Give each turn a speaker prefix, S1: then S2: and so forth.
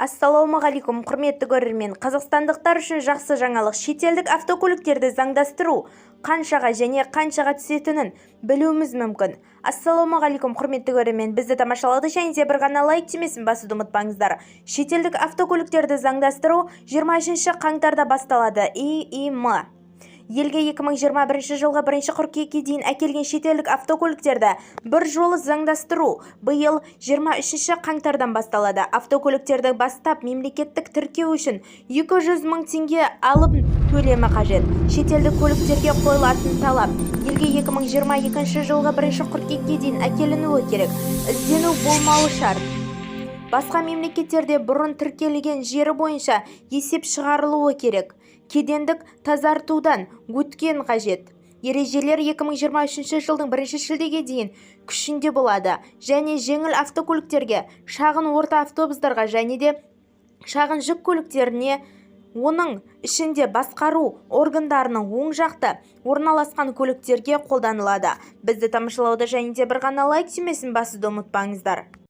S1: Ассалаумағалейкум, құрметті көрермен! Қазақстандықтар үшін жақсы жаңалық: шетелдік автокөліктерді заңдастыру қаншаға және қаншаға түсетінін білуіміз мүмкін. Ассалаумағалейкум, құрметті көрермен! Бізді тамашалауды және де бір ғана лайк түймесін басуды ұмытпаңыздар. Шетелдік автокөліктерді заңдастыру 23 қаңтарда басталады. ИИМ елге 2021 жылғы 1 қыркүйекке дейін әкелген шетелдік автокөліктерді бір жолы заңдастыру биыл 23 қаңтардан басталады. Автокөліктерді бастап мемлекеттік тіркеу үшін 200 мың теңге алым төлемі қажет. Шетелдік көліктерге қойылатын талап: елге 2022 жылғы 1 қыркүйекке дейін әкелінуі керек, іздену болмауы шарт, басқа мемлекеттерде бұрын тіркелген жері бойынша есеп шығарылуы керек, кедендік тазартудан өткен қажет. Ережелер 2023 жылдың 1 шілдеге дейін күшінде болады және жеңіл автокөліктерге, шағын орта автобустарға және де шағын жүк көліктеріне, оның ішінде басқару органдарының оң жақта орналасқан көліктерге қолданылады. Бізді тамашалауды және де бір ғана лайк түймесін басуды ұмытпаңыздар.